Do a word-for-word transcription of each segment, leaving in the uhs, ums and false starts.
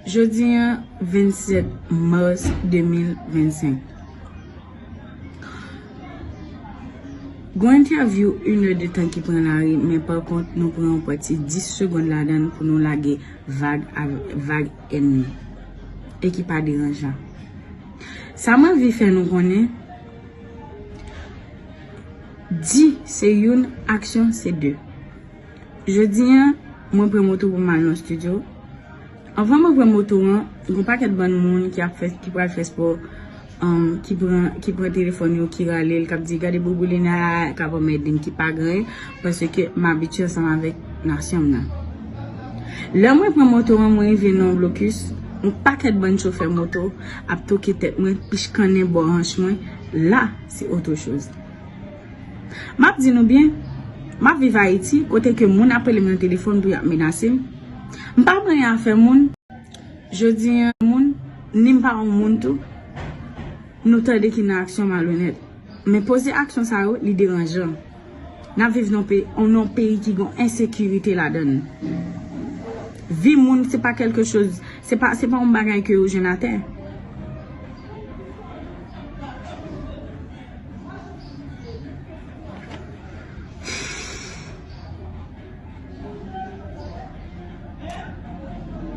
Jodi a, vennsèt mas de mil vennsenk. Gon entèvyou inè de tan ki pran lari, men pa kont, nou pran yon pati dis segonn ladan l pou nou lage vag, vag ènmi. E ki pa deranjan. Sa m anvi fè nou konnen, di se youn, aksyon se de. Jodi a, mwen pran moto pou m al nan estidyo. Anvan mwen pran moto an, gon pakèt bann moun ki ap fè, ki pral fè spò, um, ki pran, ki pran telefòn yo, ki rale l, k ap di, "Gade Bouboulina, k ap anmède m, ki pa gen anyen, paske m abitye ansanm avèk nasyon m nan." Lè mwen pran moto an, mwen rive nan yon blokis, yon pakèt bann chofè moto ap toke tèt mwen, pichkannen bò hanch mwen, la, se oto choz. M ap di nou byen, m ap viv Ayiti, kote ke moun ap rele m nan telefòn pou y ap menase m. M pa gen anyen a fè moun. Jodi a, moun, ni m pa yon moun tou. Nou tande ki nan aksyon malonèt. Men poze aksyon sa yo, li deranjan. N ap viv nan pe-, nan peyi ki gen ensekirite ladan l. Vi moun, se pa kèlke choz, se pa, se pa yon bagay ke yo jwenn atè.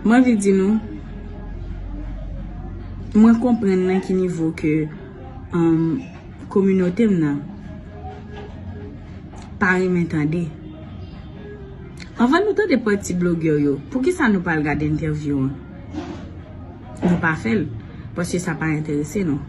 Mwen anvi di nou, mwen konprann nan ki nivo ke, um, kominote m nan pa renmen tande. Anvan nou tande pati blogè yo, poukisa nou pa al gade entèvyou an? Nou pa fè l, paske sa pa enterese nou.